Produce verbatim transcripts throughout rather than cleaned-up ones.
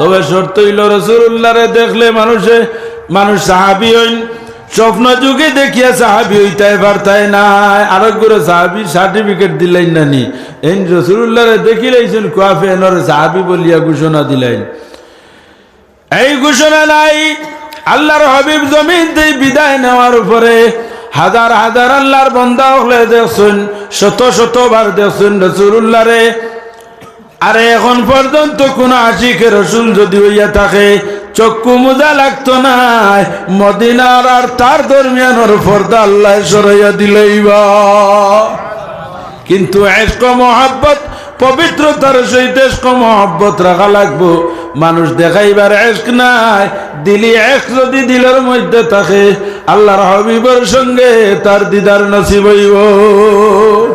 তবে শর্ত অইলো, রসুলুল্লাহরে দেখলে মানুষে, মানুষ সাহাবী অইন, স্বপ্ন যুগে দেখিয়া সাহাবী অইতায় পারতায় নায়। আরক গুরে সাহাবী certificate দিলাইন না নি, এইন রসুলুল্লাহরে দেখিলাইছইন, কুয়াফে এনরে সাহাবী বলিয়া ঘোষণা দিলাইন। এই ঘোষণা নাই। আল্লাহর হাবিব জমিন থাকি বিদায় নেওয়ার পরে হাজার হাজার আল্লাহর বান্দা অকলে দেখছইন, শত শত বার দেখছইন রসুলুল্লাহরে। আরে এখন পর্যন্ত কোন আশিকে রসুল যদি অইয়া থাকে, চক্ষু মুজা লাগতো নায়, মদিনার আর তার দরমিয়ানর পর্দা আল্লায় সরাইয়া দিলাইবা। কিন্তু এশক মহব্বত, পবিত্রতার সহিত এশক মহব্বত রাখা লাগবো। মানুষ দেখাইবার এশক নায়, দিলি এশক যদি দিলর মধ্যে থাকে, আল্লাহর হাবিবর সঙ্গে তার দিদার নসিব অইবো।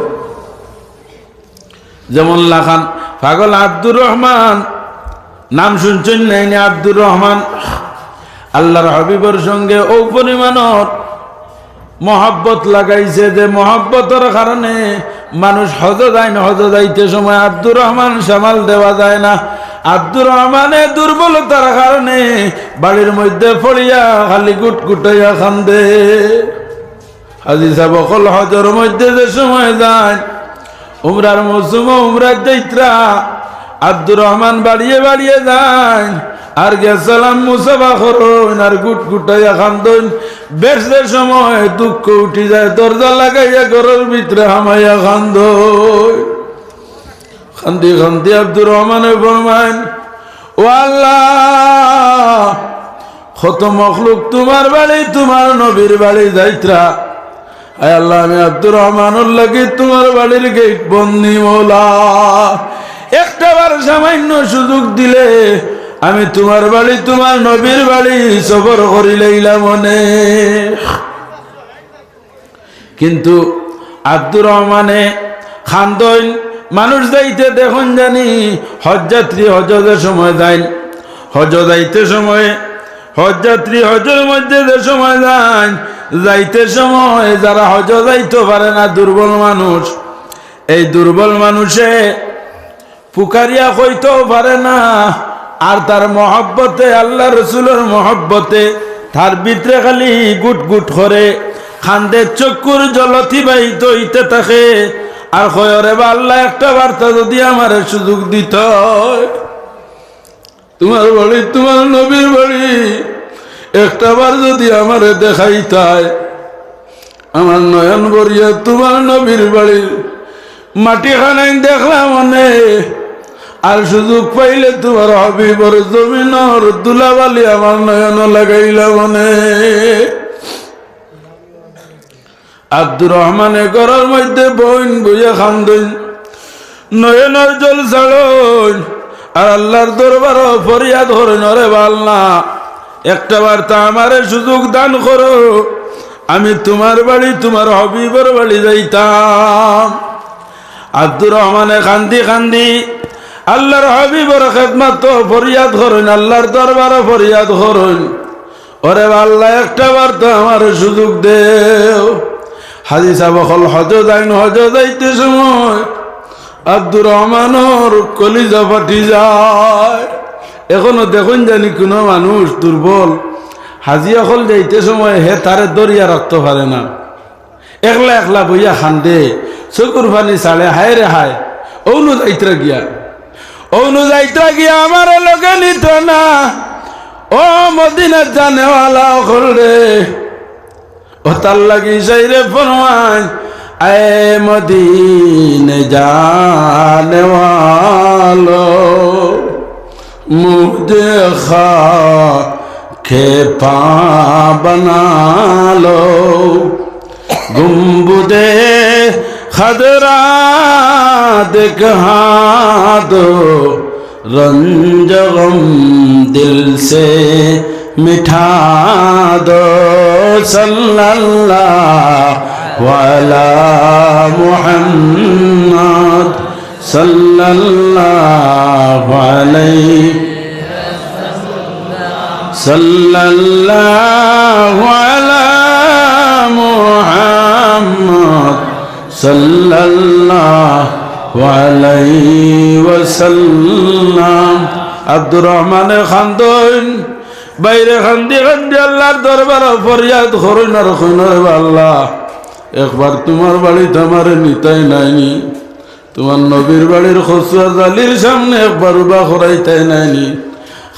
যেমন লাখান পাগল আব্দুর রহমান, নাম শুনছইন নাইনি আব্দুর রহমান? আল্লাহর হাবিবর সঙ্গে অউ পরিমাণর মহব্বত লাগাইছে যে মহব্বতর কারণে মানুষ হজো যাইন, হজো যাইতে সময় আব্দুর রহমান সামাল দেওয়া যায় না। আব্দুর রহমানে দুর্বলতার কারণে বাড়ির মধ্যে পড়িয়া খালি গুটগুটাইয়া কান্দে। হাজি সাব অকল হজর মধ্যে যে সময় যাইন, উমরার মৌসুমো উমরাত যাইত্রা, আব্দুর রহমান বাড়িয়ে বাড়িয়ে যাইন, আর গিয়া সালাম মুসাফা করইন, আর গুটগুটাইয়া কান্দইন। বেরতে সময় দুঃখ উঠি যায়, দরজা লাগাইয়া ঘরর ভিতরে হামাইয়া কান্দইন। কান্দি কান্দি আব্দুর রহমানে ফরমাইন, "ও আল্লাহ, কত মখলুক তুমার বাড়ি, তুমার নবীর বাড়ি যাইত্রা। আয় আল্লাহ, আমি আব্দুর রহমানর লাগি তুমার বাড়ির গেইট বন্দি মৌলা। একটা বার সামান্য সুযোগ দিলে আমি তুমার বাড়ি, তুমার নবীর বাড়ি সফর করিলাইলাম অনে।" কিন্তু আব্দুর রহমানে কান্দইন, মানুষ যাইতে দেখইন জানি, হজযাত্রী হজো যে সময় যাইন, হজো যাইতে সময়, হজযাত্রী হজর মধ্যে যে সময় যাইন, যাইতে সময় যারা হজো যাইতো পারে না, দুর্বল মানুষ, এই দুর্বল মানুষে পুকারিয়া কইতেও পারে না, আর তার মহব্বতে, আল্লাহ রসুলর মহব্বতে তার ভিতরে খালি গুট গুট করে, কান্দে, চক্ষুর জল অতিবাহিত অইতে থাকে, আর কয়, "ওরে বা আল্লাহ, একটা বার্তা যদি আমারে সুযোগ দিতয়, তুমার বাড়ি, তুমার নবীর বাড়ি, একটা বার যদি আমারে দেখাইতায়।" আমার নয়ন ভরিয়া তুমার নবীর বাড়ির মাটি খানাইন দেখলাম অনে, আর সুযোগ পাইলে তুমার হাবিবর জমিনর ধুলাবালি আমার নয়নো লাগাইলাম অনে। আব্দুর রহমানে ঘরর মধ্যে বইন বইয়া কান্দইন, নয়নর জল ছাড়ইন, আর আল্লাহর দরবারো ফরিয়াদ করইন, "ওরে বা আল্লাহ, একটা বার্তা আমারে সুযোগ দান করো, আমি তুমার বাড়ি, তুমার হাবিবর বাড়ি যাইতাম।" আব্দুর রহমানে কান্দি কান্দি আল্লাহর হাবিবর খেদমতো ফরিয়াদ করইন, আল্লাহর দরবারো ফরিয়াদ করইন, "ওরে বা আল্লাহ, একটা বার্তা আমারে সুযোগ দেও।" হাজি সাব অকল হজো যাইন, হজো যাইতে সময় আব্দুর রহমানর কলিজা ফাটি যায়। এখনো দেখইন জানি কুনু মানুষ দুর্বল, হাজি অকল যাইতে সময় হে তারে ধরিয়া রাখতো পারে না, একলা একলা বইয়া কান্দে, চকুর পানি ছাড়ে, "হায় রে হায়, অউনু যাইত্রা গিয়া, অউনু যাইত্রা গিয়া আমারে লগে নিতো না।" ও মদিনার জানেওয়ালা অকল রে, ও তার লাগি শাইরে ফরমাইন, "এ মদিনা জানে ওয়ালো, মুঝে খাকে পা বনা লো, গুম্বদে খদরা দিখা দো, رنج غم دل سے مٹا دو، صلی اللہ علی محمد، صلی اللہ علیہ، صلی اللہ علی محمد، صلی اللہ علیہ وسلم۔ আব্দুর রহমানে কান্দইন, বাইরে কান্দি কান্দি আল্লার দরবারো ফরিয়াদ করইন আর কইন, "রে আল্লাহ, একবার তুমার বাড়িত আমারে নিতায় নায়নি, তুমার নবীর বাড়ির কচুয়া জালির সামনে একবার উবা করাইতায় নায়নি।"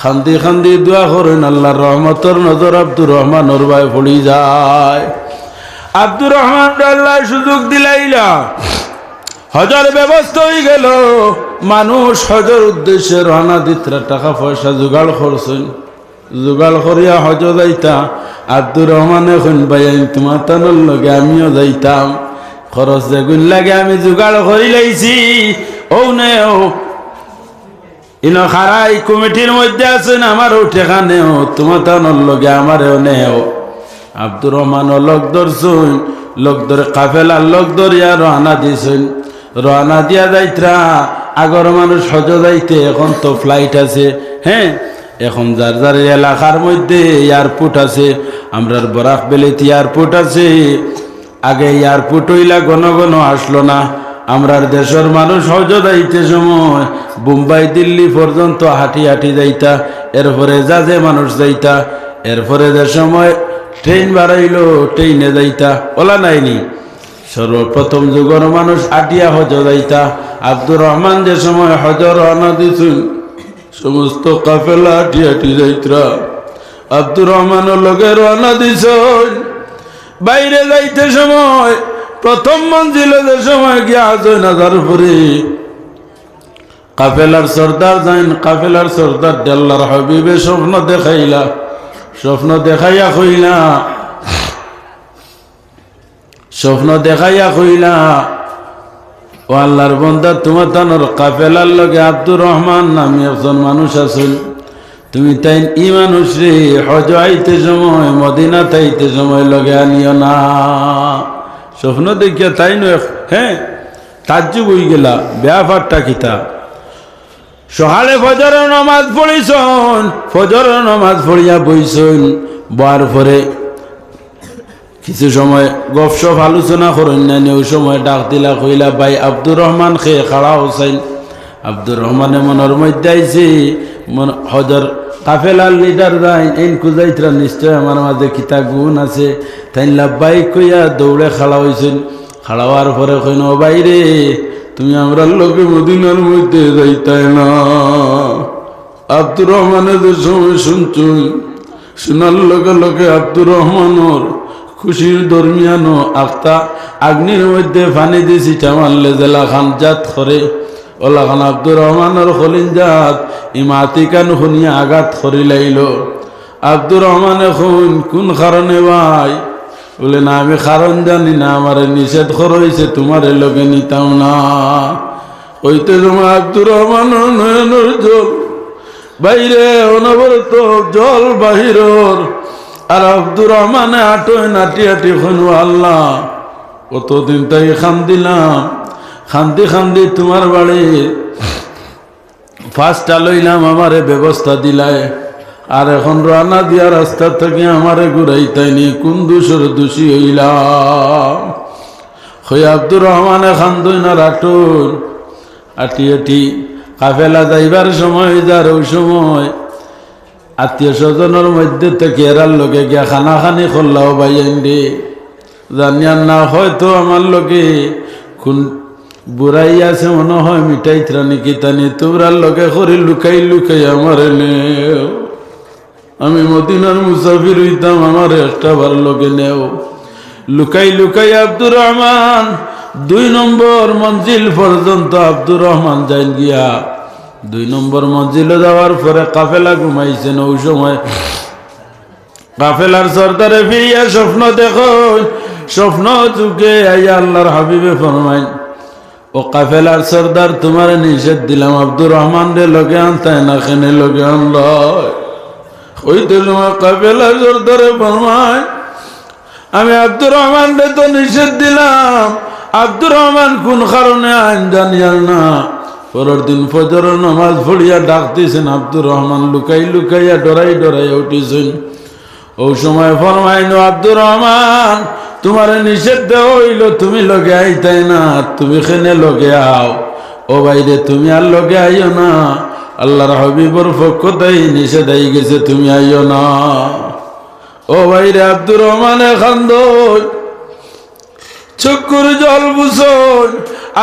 কান্দি কান্দি দোয়া করইন, আল্লার রহমতর নজর আব্দুর রহমানর বায় পড়ি যায়। আব্দুর রহমানরে আল্লায় সুযোগ দিলাইলা, হজর ব্যবস্থা অইগেলো, মানুষ হজর উদ্দেশ্যে রওনা দিতরা, টেকা-পয়সা জোগাড় করছইন, জোগাড় করিয়া হজো যাইতা। আব্দুর রহমানে কইন, "ভাইয়াইন, তুমাতানর লগে আমিও যাইতাম, খরচ যেগুন লাগে আমি জোগাড় করিলাইছি, অউ নেও।" ইনো খাড়াই কমিটির মধ্যে আছইন, আমারেও টেকা নেও, তুমাতানর লগে আমারেও নেও। আব্দুর রহমানও লগ ধরছইন, লগ ধরে কাফেলার লগ ধরিয়া রওনা দিছইন। রওনা দিয়া যাইতরা, আগর মানুষ হজো যাইতে, এখন তো flight আছে, হ্যাঁ, এখন যার যার এলাকার মধ্যে airport আছে, আমরার বরাক ভ্যালিত airport আছে। আগে airport অইলা ঘন ঘন আসলো না। আমরার দেশর মানুষ হজো যাইতে সময় বোম্বাই দিল্লি পর্যন্ত হাঁটি হাঁটি যাইতা, এরপরে জাহাজে মানুষ যাইতা, এরপরে যে সময় ট্রেন বাড়াইলো, ট্রেনে যাইতা, অলা নায়নি। সর্বপ্রথম যুগর মানুষ আটিয়া হজো যাইতা। আব্দুর রহমান যে সময় হজো রওনা দিছইন, সমস্ত কাফেলা আটি আটি যাইতরা। আব্দুর রহমানও লগে রওনা দিছইন। বাইরে যাইতে সময় প্রথম মঞ্জিলো যে সময় গিয়া হাজই নাজার পরে কাফেলার সর্দার যাইন, কাফেলার সর্দাররে আল্লার হাবিবে স্বপ্ন দেখাইলা। স্বপ্ন দেখাইয়া কইলা, স্বপ্ন দেখাইয়া কইলা, "ও আল্লার বন্দা, তুমাতানর কাফেলার লগে আব্দুর রহমান নামে একজন মানুষ আছইন, তুমি তাইন ই মানুষরে হজো আইতে সময়, মদিনাত আইতে সময় লগে আনিও না।" স্বপ্ন দেখিয়া তাইনও এক, হ্যাঁ, তাজ্জুব অইগেলা, ব্যাপারটা কিতা? সকালে ফজরর নমাজ পড়িছইন, ফজরর নমাজ পড়িয়া বইছইন, বওয়ার পরে কিছু সময় গফসফ আলোচনা করইন না নি, অউ সময় ডাক দিলা, কইলা, "ভাই আব্দুর রহমান কে, খাড়া অও চাইন।" আব্দুর রহমানে মনর মধ্যে আইছে, মন-, হজর কাফেলার লিডার যাইন, এইন কুজাইতরা নিশ্চয় আমার মাঝে কিতা গুণ আছে। তাইন লাব্বাইক কইয়া দৌড়ে খাড়া অইছইন। খাড়া অওয়ার পরে কইন, "ও ভাইরে, তুমি আমরার লগে মদিনার মধ্যে যাইতায় না?" আব্দুর রহমানে যে সময় শুনছইন, শুনার লগে লগে আব্দুর রহমানর খুশির দরমিয়ানো আখতা আগ্নির মধ্যে পানি দি ছিটা মারলে যেলাখান জাত করে, অলাখান আব্দুর রহমানর কলিজাত ই মাতিখান হুনিয়া আঘাত করিলাইলো। আব্দুর রহমানে কইন, "কুন কারণে ভাই?" বলে, "না, আমি কারণ জানি না, আমারে নিষেধ করা অইছে, তুমারে লগে নিতাম না।" অইতে সময় আব্দুর রহমানর নয়নর জল বাইরে, অনবরত জল বাহিরর। আর আব্দুর রহমানে আটইন আটি আটি কইন, "ও আল্লাহ, অতদিন তাই কান্দিলাম, কান্দি কান্দি তুমার বাড়ি পাঁচটা লইলাম, আমারে ব্যবস্থা দিলায়, আর এখন রওনা দিয়া রাস্তা থাকি আমারে ঘুরাইতায় নি, কুন দুষর দুষী অইলাম?" কই আব্দুর রহমানে কান্দইন আর আটইন, আটি আটি কাফেলা যাইবার সময়, যার অউ সময় আত্মীয় স্বজনর মধ্যে থাকি এরার লগে গিয়া কানাকানি করলা, "ও ভাইয়াইন রে, জানিয়ার না, হয়তো আমার লগে কুন বুরাই আছে, মনো হয় মিটাইতরা নি কিতা নি, তুমরার লগে করি লুকাই লুকাই আমারে নেও, আমি মদিনার মুসাফির অইতাম, আমারে একটাবার লগে নেও।" লুকাই লুকাই আব্দুর রহমান দুই নম্বর মঞ্জিল পর্যন্ত আব্দুর রহমান যাইন গিয়া। দুই নম্বর মঞ্জিলো যাওয়ার পরে কাফেলা ঘুমাইছইন। অউ সময় কাফেলার সর্দারে ফিরিয়া স্বপ্ন দেখইন, স্বপ্ন চউখে আইয়া আল্লার হাবিবে ফরমাইন, "ও কাফেলার সর্দার, তুমারে নিষেধ দিলাম, আব্দুর রহমানরে লগে আনতায় না, কেনে লগে আনলায়?" অইতে সময় কাফেলার সর্দারে ফরমাইন, "আমি আব্দুর রহমানরে তো নিষেধ দিলাম, আব্দুর রহমান কুন কারণে আইন জানিয়ার না।" পরর দিন ফজরর নমাজ পড়িয়া ডাক দিছইন, আব্দুর রহমান লুকাই লুকাইয়া ডরাই ডরাই উঠিছইন। অউ সময় ফরমাইন, "ও আব্দুর রহমান, তুমারে নিষেধ দেওয়া অইলো, তুমি লগে আইতায় না, তুমি কেনে লগে আও? ও ভাইরে, তুমি আর লগে আইও না, আল্লাহর হাবিবর পক্ষ থাকি নিষেধ অইগেছে, তুমি আইও না। ও ভাইরে, আব্দুর রহমানে কান্দইন, চক্ষুর জল মুছইন।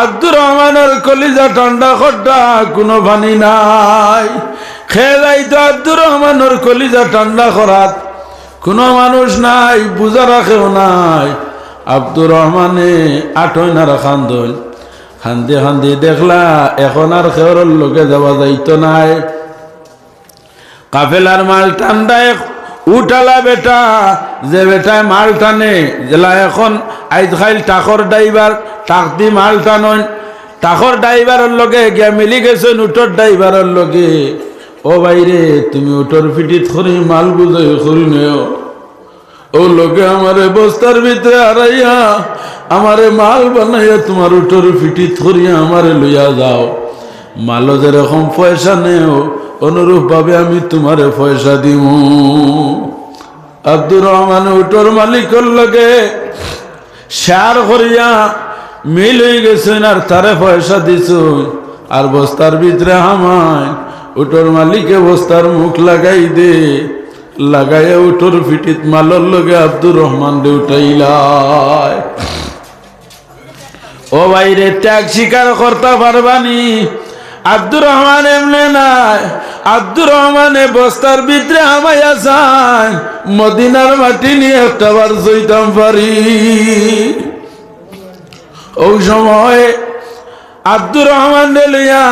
আব্দুর রহমানর কলিজা ঠান্ডা করতা, কুনু পানি নাই। কে যাইতো আব্দুর রহমানর কলিজা ঠান্ডা করাত? কুনু মানুষ নাই, বুঝার কেউ নাই। আব্দুর রহমানে আটইন আর কান্দইন। কান্দি কান্দি দেখলা, এখন আর কেউর লগে যাওয়া যাইতো নায়। কাফেলার মাল টানরা এক উটআলা বেটা, যে বেটায় মাল টানে, যেলা এখন আইজকাইল ট্রাকর ড্রাইভার, ট্রাক দি মাল টানইন, ট্রাকর ড্রাইভারর লগে গিয়া মিলি গেছইন উটর ড্রাইভারর লগে। ও ভাইরে, তুমি উটর পিঠিত করি মাল বুঝাই করি নেও। অউ লগে আমারে বস্তার ভিতরে আড়াইয়া, আমারে মাল বানাইয়া তুমার উটর পিঠিত করিয়া আমারে লইয়া যাও। মালো যেরকম পয়সা নেও, অনুরূপ ভাবে আমি তুমারে পয়সা দিমু। আব্দুর রহমান উটর মালিকর লগে শেয়ার করিয়া মিল অইগেছইন আর তারে পয়সা দিছইন। আর বস্তার ভিতরে হামাইন, উটর মালিকে বস্তার মুখ লাগাই দে, লাগাইয়া উটর পিঠিত মালর লগে আব্দুর রহমানরে উঠাইলায়। ও ভাইরে, ত্যাগ স্বীকার করতা পারবানি? আব্দুর রহমান এমনে নায়। আব্দুর রহমানে বস্তার ভিতরে হামাইয়া চাইন, মদিনার মাটি নি একটা বার ছইতাম পারি। অউ সময় আব্দুর রহমানরে লইয়া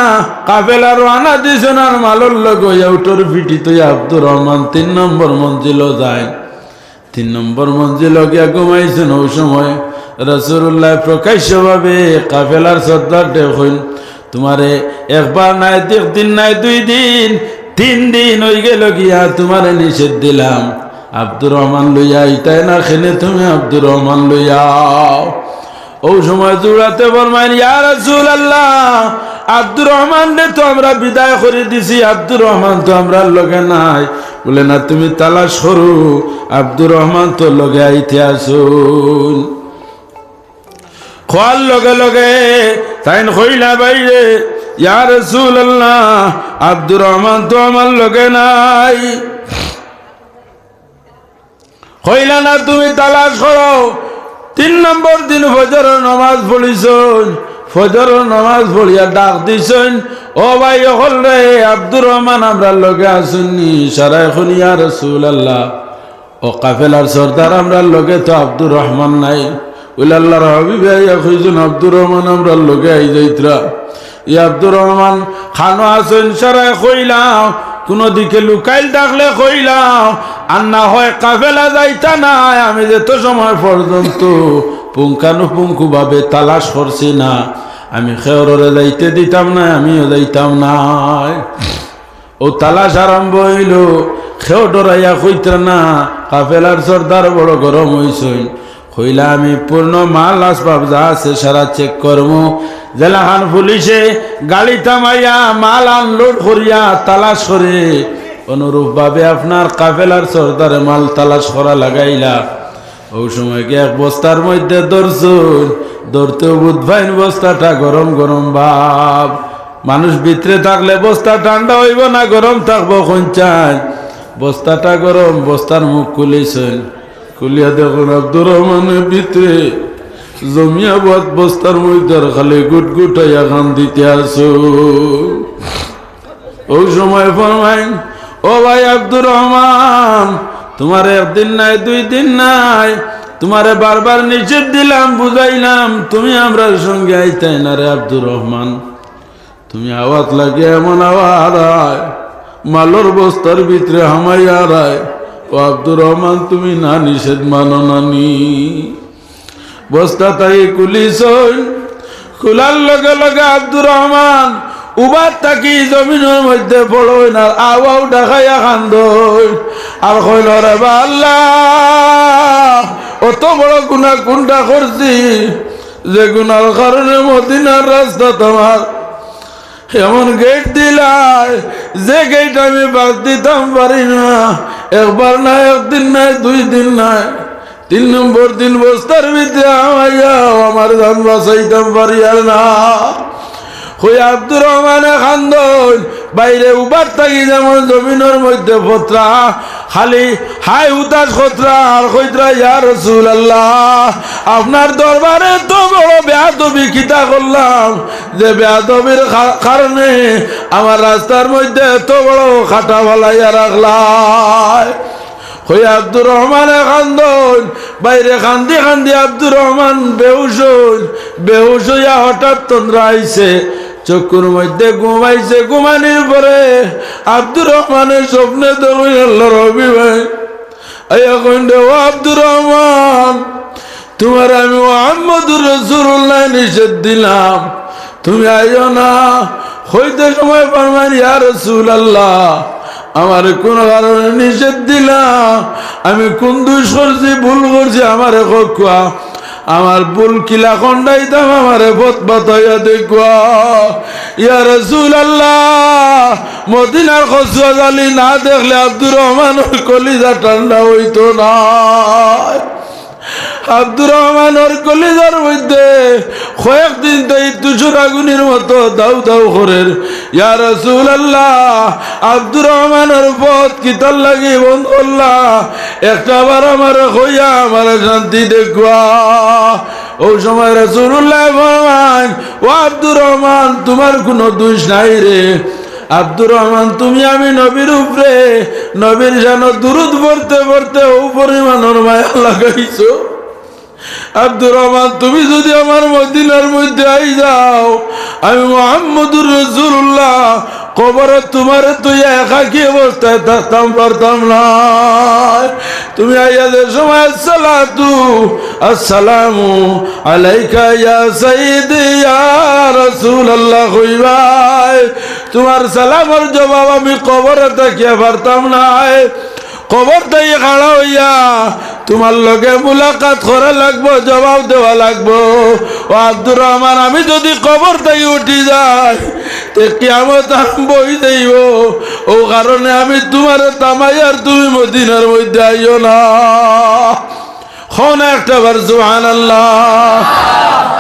কাফেলা রওয়ানা দিছইন আর মালর লগে অইয়া উটর পিঠিত অইয়া আব্দুর রহমান তিন নম্বর মঞ্জিলো যাইন। তিন নম্বর মঞ্জিলো গিয়া ঘুমাইছইন। অউ সময় রাসুলুল্লায় প্রকাশ্যভাবে কাফেলার সর্দাররে কইন, তুমারে একবার নায়, এক দিন নায়, দুই দিন, তিন দিন অইগেলো গিয়া তুমারে নিষেধ দিলাম। আব্দুর রহমান লইয়া আইতায় না, কেনে তুমি আব্দুর রহমান লইয়া আও। অউ সময় জুড়াতে ফরমাইন, ইয়া রাসুলুল্লাহ, আব্দুর রহমানরে তো আমরা বিদায় করি দিছি, আব্দুর রহমান তো আমরার লগে নাই। বুলে, না, তুমি তালাশ করো, আব্দুর রহমান তো লগে আইতে আছইন। কওয়ার লগে লগে তাইন কইলা, ভাইরে, ইয়া রাসুলুল্লাহ, আব্দুর রহমান তো আমার লগে নাই। কইলা, না, তুমি তালাশ করো। তিন নম্বর দিন ফজরর নামাজ পড়িছইন, ফজরর নামাজ পড়িয়া ডাক দিছইন, ও ভাই অকলরে, আব্দুর রহমান আমরার লগে আছইন নি? সারায় কইন, ইয়া রাসুলুল্লাহ, অউ কাফেলার সর্দার, আমরার লগে তো আব্দুর রহমান নাই। অইলে আল্লাহর হাবিবে আইয়া কইছইন, আব্দুর রহমান আমরার লগে আই যাইতরা। ই আব্দুর রহমান খানো আছইন? সারায় কইলাও, কুনু দিকে লুকাইল থাকলে কইলাও, আর না হয় কাফেলা যাইতা নায়। আমি যেত সময় পর্যন্ত পুঙ্খানুপুঙ্খভাবে তালাশ করছি না, আমি কেউররে যাইতে দিতাম নায়, আমিও যাইতাম নায়। অউ তালাশ আরম্ভ অইলো, কেউ ডরাইয়া কইতরা না, কাফেলার সর্দার বড় গরম অইছইন। কইলা, আমি পূর্ণ মাল আসবাব যা আছে সারা চেক করমু। যেলাখান পুলিশে গাড়ি থামাইয়া মাল আনলোড করিয়া তালাশ করে, অনুরূপভাবে আপনার কাফেলার সর্দারে মাল তালাশ করা লাগাইলা। অউ সময় গিয়া এক বস্তার মধ্যে ধরছইন, ধরতেউ বুঝ পাইন বস্তাটা গরম গরম ভাব। মানুষ ভিতরে থাকলে বস্তা ঠান্ডা অইবো না গরম থাকবো, কইন চাইন? বস্তাটা গরম, বস্তার মুখ খুলিছইন। খুলিয়া দেখইন আব্দুর রহমানে ভিতরে জমিয়া বাদ বস্তার মধ্যে আর খালি গুটগুটাইয়া কান্দিতে আছইন। অউ সময় ফরমাইন, ও ভাই আব্দুর রহমান, তুমারে এক দিন নায়, দুই দিন নায়, তুমারে বারবার নিষেধ দিলাম, বুঝাইলাম, তুমি আমরার সঙ্গে আইতায় না রে আব্দুর রহমান। তুমি আওয়াত লাগিয়া এমন আওয়াত আয়, মালর বস্তার ভিতরে হামাইয়া আয়। ও আব্দুর রহমান, তুমি না নিষেধ মানো না নি? বস্তা তাই খুলিছইন, খুলার লগে লগে আব্দুর রহমান উবাত থাকি জমিনর মধ্যে পড়ইন আর আউ আউ ডাকাইয়া কান্দইন। আর কইন, রে বা আল্লাহ, অত বড় গুনা কুনটা করছি, যে গুনার কারণে মদিনার রাস্তাত আমার এমন গেট দিলায়, যে গেট আমি বাদ দিতাম পারি না। একবার না, এক দিন নায়, দুই দিন নায়, তিন নম্বর দিন বস্তার ভিতরে হামাইয়াও আমার জান বাঁচাইতাম পারিয়ার না। কই আব্দুর রহমানে কান্দইন, বাইরে উবার থাকি যেমন জমিনর মধ্যে ফতরা, খালি হায় হুতাশ করতরা আর কইতরা, "ইয়া রাসূলুল্লাহ, আপনার দরবারে তো বড় বেয়াদবি কিতা করলাম, যে বেয়াদবির কা-, কারণে আমার রাস্তার মধ্যে এত বড় কাটা ফালাইয়া রাখলায়।" কইয়া আব্দুর রহমানে কান্দইন, বাইরে কান্দি কান্দি আব্দুর রহমান বেহুশ অইল। বেহুশ অইয়া হঠাৎ তন্দ্রা আইছে, চক্ষুর মধ্যে ঘুম আইছে। ঘুমানির পরে আব্দুর রহমানে স্বপ্নে দেখইন আল্লাহর হাবিবে আইয়া কইন, "রে ও আব্দুর রহমান, তুমারে আমি মুহাম্মদুর রাসূলুল্লাহ নিষেধ দিলাম, তুমি আইও না।" কইতে সময় ফরমাইন, "ইয়া রাসূলুল্লাহ, আমারে কুন কারণে নিষেধ দিলা? আমি কুন দুষ করছি, ভুল করছি, আমারে কউক্কা। আমার ভুল কিলা খন্ডাইতাম, আমারে পথ বাতাইয়া দেউক্কা।" ইয়া রাসূলুল্লাহ, মদিনার কচুয়া জালি না দেখলে আব্দুর রহমানর কলিজা ঠান্ডা অইতো নায়। আব্দুর রহমানর কলিজার মধ্যে কয়েকদিন থাকি তুষর আগুনির মতো দাউ দাউ করের। ইয়া রাসূলুল্লাহ, আব্দুর রহমানর পথ কিতার লাগি বন্ধ করলা? একটা বার আমারে কইয়া আমারে শান্তি দেউক্কা। অউ সময় রাসূলুল্লায় ফরমাইন, "ও আব্দুর রহমান, তুমার কুনু দুষ নাই রে।" আব্দুর রহমান, তুমি আমি নবীর উপরে, নবীর শানো দুরুদ পড়তে পড়তে অউ পরিমাণর মায়া লাগাইছো। আব্দুর রহমান, তুমি যুদি আমার মদিনার মধ্যে আই যাও, আমি মুহাম্মদুর রাসূলুল্লাহ কবরো তুমারে থইয়া একাকী অবস্থায় থাকতাম পারতাম নায়। তুমি আইয়া যে সময় আসসালাতু আসসালামু আলাইকা ইয়া সাইয়্যিদি ইয়া রাসূলুল্লাহ কইবায়, তুমার সালামর জবাব আমি কবরো থাকিয়া পারতাম নায়। কবর থাকি খাড়া অইয়া তুমার লগে মুলাকাত করা লাগবো, জবাব দেওয়া লাগবো। ও আব্দুর রহমান, আমি যুদি কবর থাকি উঠি যাই, তে কিয়ামত আরম্ভ অই যাইবো। অউ কারণে আমি তুমারে থামাইয়ার, তুমি মদিনার মধ্যে আইও না। কও না একটা বার সুবহানাল্লাহ।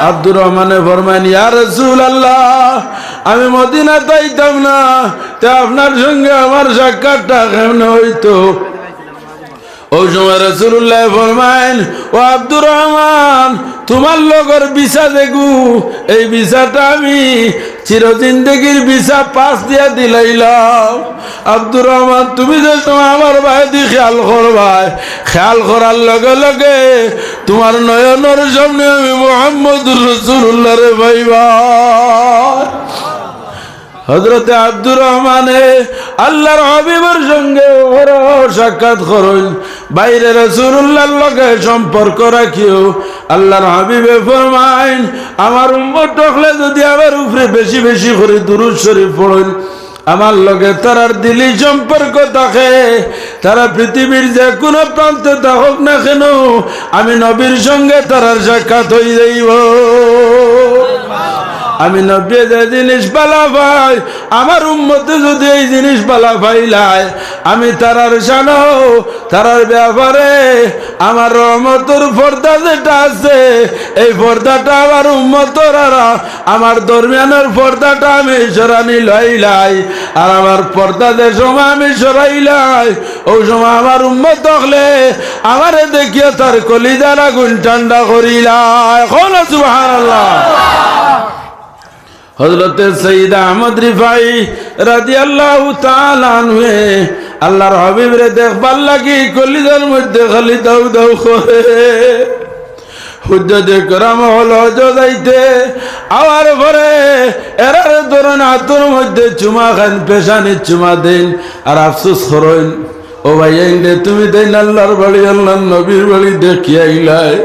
আব্দুর রহমানে ফরমাইন, ইয়া রাসূলুল্লাহ, আমি মদিনাত আইতাম না, তে আপনার সঙ্গে আমার সাক্ষাৎটা কেমনে অইতো? অউ সময় রাসূলুল্লায় ফরমাইন, ও আব্দুর রহমান, তুমার লগর ভিসা যেগু, এই ভিসাটা আমি চিরজিন্দেগির ভিসা পাস দিয়া দিলাইলাম। আব্দুর রহমান, তুমি যে সময় আমার বায়দি খেয়াল করবায়, খেয়াল করার লগে লগে তুমার নয়নর সামনে আমি মুহাম্মদুর রাসূলুল্লাহরে পাইবায়। হযরতে আব্দুর রহমানে আল্লাহর হাবিবর সঙ্গে অহরহ সাক্ষাৎ করইন, বাইরে রাসূলুল্লাহর লগে সম্পর্ক রাখিও। আল্লাহর হাবিবে ফরমাইন, আমার উম্মত অকলে যুদি আমার উপরে বেশি বেশি করি দুরুদ শরীফ পড়ইন, আমার লগে তারার দিলি সম্পর্ক থাকে, তারা পৃথিবীর যে কুনু প্রান্তে থাকউক না কেনে, আমি নবীর সঙ্গে তারার সাক্ষাৎ অই যাইবো। আমি নবীয়ে যে জিনিস ভালা পাই, আমার উম্মতে যুদি এই জিনিস ভালা পাইলায়, আমি তারার শানো, তারার ব্যাপারে আমার রহমতর পর্দা যেটা আছে, এই পর্দাটা আমার উম্মতর আর আমার দরমিয়ানর পর্দাটা আমি সরানি লইলাই। আর আমার পর্দা যে সময় আমি সরাইলাই, অউ সময় আমার উম্মত অকলে আমারে দেখিয়া তার কলিজার আগুন ঠান্ডা করিলায়। কও না সুবহানাল্লাহ। হযরতে সৈয়দ আহমদ রিফাই রাদিয়াল্লাহু তাআলা আনহুয়ে আল্লাহর হাবিবরে দেখবার লাগি কলিজার মধ্যে খালি দাউ দাউ করে। হুজ্জাজে কেরাম অকল হজো যাইতে আওয়ার পরে এরারে ধরইন, আতর মধ্যে চুমা খাইন, পেশানিত চুমা দেইন, আর আফসোস করইন, ও ভাইয়াইন রে, তুমি দেইন আল্লাহর বাড়ি, আল্লাহর নবীর বাড়ি দেখিয়া আইলায়।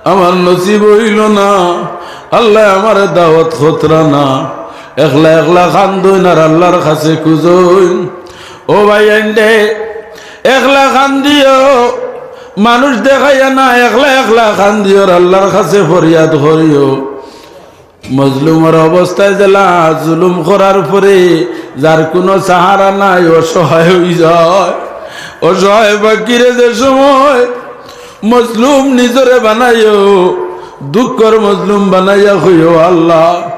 আমার নসিব অইলো না, আল্লায় আমারে দাওয়াত করতরা না। একলা একলা কান্দইন আর আল্লাহর কাছে খুজইন। ও ভাইয়াইন রে, একলা কান্দিও, মানুষ দেখাইয়া না, একলা একলা কান্দিও আর আল্লাহর কাছে ফরিয়াদ করিও। মজলুমর অবস্থায় যেলা জুলুম করার পরে যার কুনু সাহারা নাই, অসহায় অই যায়। অসহায় ফকিরে যে সময় মজলুম নিজরে বানাইও, দুঃখর মজলুম বানাইয়া কইও, "আল্লাহ,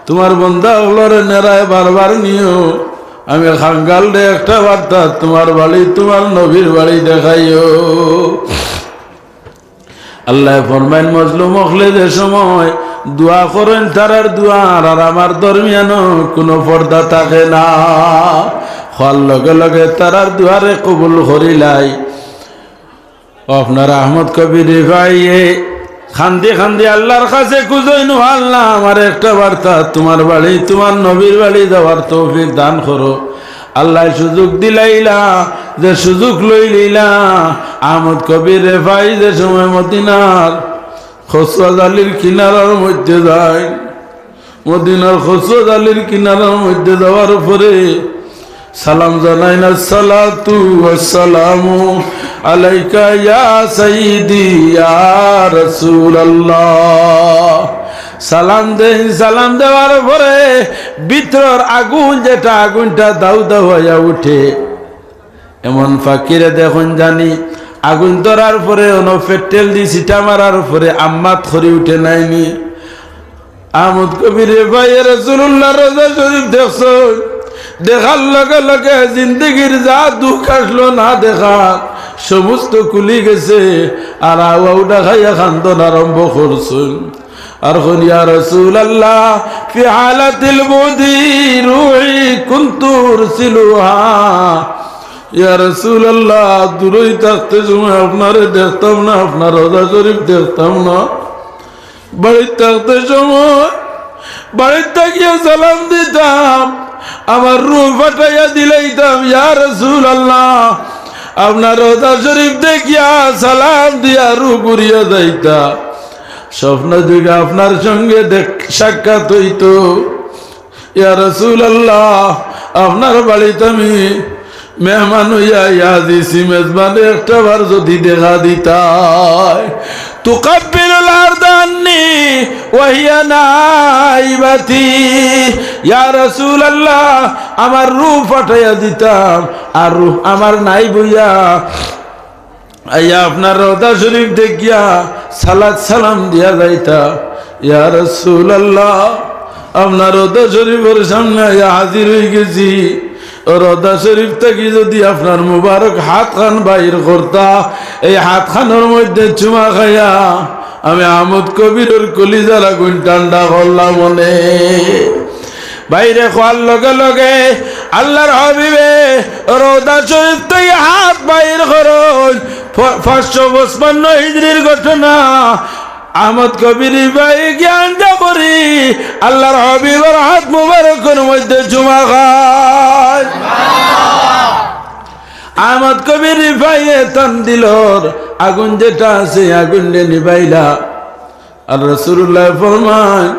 তুমার বন্দা অকলরে নেরায় বারবার নিও, আমি কাঙ্গালরে একটা বার্তা তুমার বাড়ি, তুমার নবীর বাড়ি দেখাইও। আল্লায় ফরমাইন, মজলুম অকলে যে সময় দোয়া করইন, তারার দোয়ার আর আমার দরমিয়ানো কুনু পর্দা থাকে না। কওয়ার লগে লগে তারার দোয়ারে কবুল করিলাই। ও আপনার আহমদ কবির রিফাইয়ে কান্দি কান্দি আল্লার কাছে খুজইন, "ও আল্লা, আমারে একটা বার্তা তুমার বাড়ি, তুমার নবীর বাড়ি যাওয়ার তৌফিক দান করো।" আল্লায় সুযোগ দিলাইলা, যে সুযোগ লইলিলা, আহমদ কবির রিফাই যে সময় মদিনার কসওয়াজ আলীর কিনারার মধ্যে যাইন, মদিনার কসওয়াজ আলীর কিনারার মধ্যে যাওয়ার পরে সালাম জানাইন, "আসসালাতু ওয়াসসালামু আলাইকা ইয়া সাইয়্যিদি ইয়া রাসূলুল্লাহ।" সালাম দেইন, সালাম দেওয়ার পরে ভিতরর আগুন, যেটা আগুনটা দাউ দাউ অইয়া উঠে, এমন ফাকিরে দেখইন জানি, আগুন ধরার পরে অনো পেট্রোল দি ছিটা মারার পরে আম্মাত করি উঠে নায়নি। আহমদ কবির রিফাইয়ে রাসূলুল্লাহর রওজা শরীফ দেখছইন, দেখার লগে লগে জিন্দেগির যা দুখ আছলো না দেখা, সমস্ত খুলি গেছে। আর আউ আউ ডাকাইয়া কান্দন আরম্ভ করছইন। আর কইন, "ইয়া রাসূলুল্লাহ, ফি হালাতিল বুদি রুহি কুনতু উরসিলুহা।" ইয়া রাসূলুল্লাহ, দূরই থাকতে সময় আপনারে দেখতাম না, আপনার রওজা শরীফ দেখতাম না। বাড়িত থাকতে সময় বাড়িত থাকিয়া সালাম দিতাম, আমার রুহ পাঠাইয়া দিলাইতাম, ইয়া রাসূলুল্লাহ, আপনার রওজা শরীফ দেখিয়া সালাম দিয়া রুহ ঘুরিয়া যাইতা। স্বপ্ন যুগে আপনার সঙ্গে দেখ-, সাক্ষাৎ অইতো। ইয়া রাসূলুল্লাহ, আপনার বাড়িত আমি মেহমান অইয়া আইছি, মেজবানে একটা বার যদি দেখা দিতায়। তুকাব্বিলুল আরদা আন্নি ওয়া হিয়া নাইবাতি। ইয়া রাসূলুল্লাহ, আমার রুহ পাঠাইয়া দিতাম, আর রুহ আমার নাইব অইয়া আইয়া আপনার রওজা শরীফ দেখিয়া সালাত সালাম দিয়া যাইতা। ইয়া রাসূলুল্লাহ, আপনার রওজা শরীফর সামনে আইয়া হাজির অই গেছি। রওজা শরীফ থাকি যদি আপনার মুবারক হাতখান বাইর করতা, এই হাতখানর মধ্যে চুমা খাইয়া আমি আহমদ কবিরর কলিজার আগুন ঠান্ডা করলাম অনে। বাইরে কওয়ার লগে লগে আল্লার হাবিবে রওজা শরীফ থাকি হাত বাইর করইন। প-, পাঁচশো পঁচপান্ন হিজরির ঘটনা। আহমদ কবির রিফাই গিয়া আঞ্জা করি আল্লার হাবিবর হাত মুবারকর মধ্যে চুমা খায়। আহমদ কবির রিফাইয়ে তান দিলর আগুন যেটা আছে, আগুনরে নিবাইলা। আর রাসূলুল্লাহ ফরমাইন,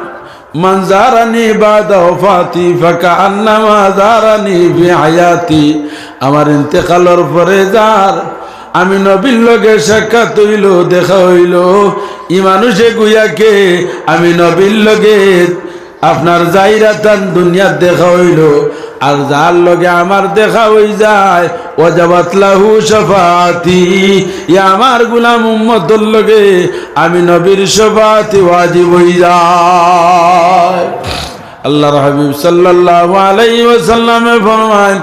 "মান জারানি বাদা ওয়াফাতি ফাকাআন্নামা জারানি ফি হায়াতি।" আমার ইন্তেকালর পরে যার আমি নবীর লগে সাক্ষাৎ অইলো, দেখা অইলো, ই মানুষে গুয়াকে আমি নবীর লগে আপনার যাইরাতান দুনিয়াত দেখা অইলো, আর যার লগে আমার দেখা অই যায়, ওয়াজাবাত লাহু শাফাআতি, ইয়া আমার গুলাম উম্মতর লগে আমি নবীর শাফাআতি ওয়াজিব অই যায়। আল্লার হাবিব সাল্লাল্লাহু আলাইহি ওয়াসাল্লামে ফরমাইন,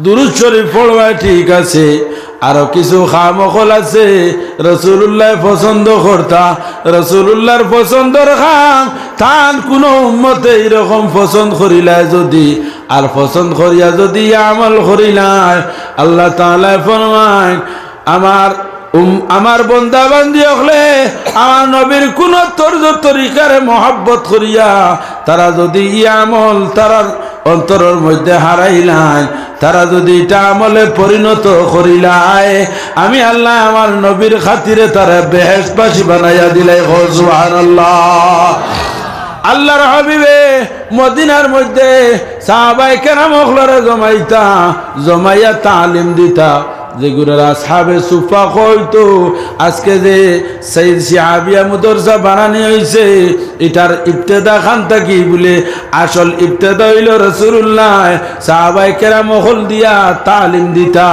দুরূদ শরীফ পড়বায় ঠিক আছে, আরো কিছু কাম অকল আছে রাসূলুল্লায় পছন্দ করতা। রাসূলুল্লাহর পছন্দর কাম তান কুনু উম্মতে ইরকম পছন্দ করিলায় যদি, আর পছন্দ করিয়া যদি ই আমল করিলায়, আল্লাহ তাআলায় ফরমাইন, আমার উম-, আমার বন্দা বান্দি অকলে আমার নবীর কুনু তর্জ তরিকারে মহব্বত করিয়া তারা যদি ই আমল তারার অন্তরর মধ্যে হারাইলায়, তারা যদি ইটা আমলে পরিণত করিলায়, আমি আল্লায় আমার নবীর খাতিরে তারে বেহেশতবাসী বানাইয়া দিলাই। কও সুবহানাল্লাহ। আল্লার হাবিবে মদিনার মধ্যে সাহাবায়ে কেরাম অকলরে জমাইতা, জমাইয়া তালিম দিতা। যেগুলারে আসহাবে সুফফা কইতো, আজকে যে সৈয়দ শিহাবিয়া মাদ্রাসা বানানি অইছে, ইটার ইবতেদা খান থাকি বুলে, আসল ইবতেদা অইলো রাসূলুল্লায় সাহাবায়ে কেরাম অকল দিয়া তালিম দিতা।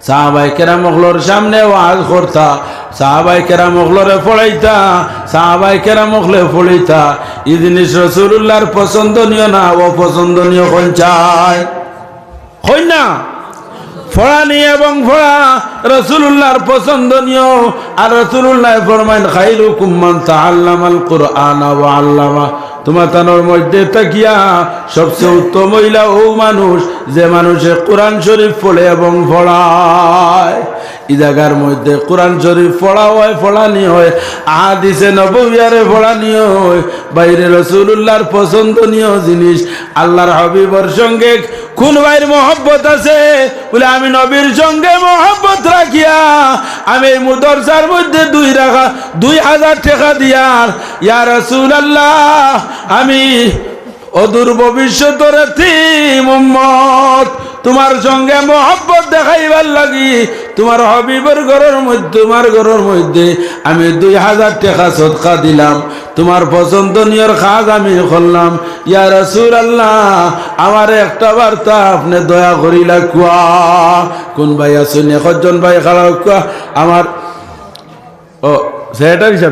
সাহাবায়ে কেরাম অকলর সামনে ওয়াজ করতা, সাহাবায়ে কেরাম অকলরে পড়াইতা, সাহাবায়ে কেরাম অকলে পড়িতা, ই জিনিস রাসুলুল্লাহর পছন্দনীয় না অপছন্দনীয়? কইন চাই, কইন না? পড়ানি এবং পড়া রাসুলুল্লাহর পছন্দনীয়। আর রাসুলুল্লায় ফরমাইন, "খাইরুকুম মান তাআল্লামাল কুরআনা ওয়া আল্লামা।" তুমাতানর মধ্যে থাকিয়া সবচে উত্তম অইলা অউ মানুষ, যে মানুষে কুরআন শরিফ পড়ে এবং পড়ায়। ই জাগার মধ্যে কুরআন শরিফ পড়া অয়, পড়ানি অয়, আহাদিসে নববিয়ারে পড়ানি অয়, বাইরে রাসুলুল্লাহর পছন্দনীয় জিনিস। আল্লাহর হাবিবর সঙ্গে কুন ভাইর মহব্বত আছে? বলে, "আমি নবীর সঙ্গে মহব্বত রাখিয়া আমি এই মুদরসার মধ্যে দুই রাখা, দুই হাজার টেকা দিয়ার, ইয়া রাসুলুল্লাহ, আমি অদূর ভবিষ্যতর এতিম উম্মত, তুমার সঙ্গে মহব্বত দেখাইবার লাগি তুমার হাবিবর ঘরর মধ্যে, তুমার ঘরর মধ্যে আমি দুই হাজার টেকা সদকা দিলাম, তুমার পছন্দনীয়র কাজ আমি করলাম। ইয়া রাসুলুল্লাহ, আমারে একটা বার্তা আপনে দয়া করিলা কওয়া।" কুন ভাই আছইন? একজন ভাই খাড়া কওয়া। আমার, ও, সেক্রেটারি সাব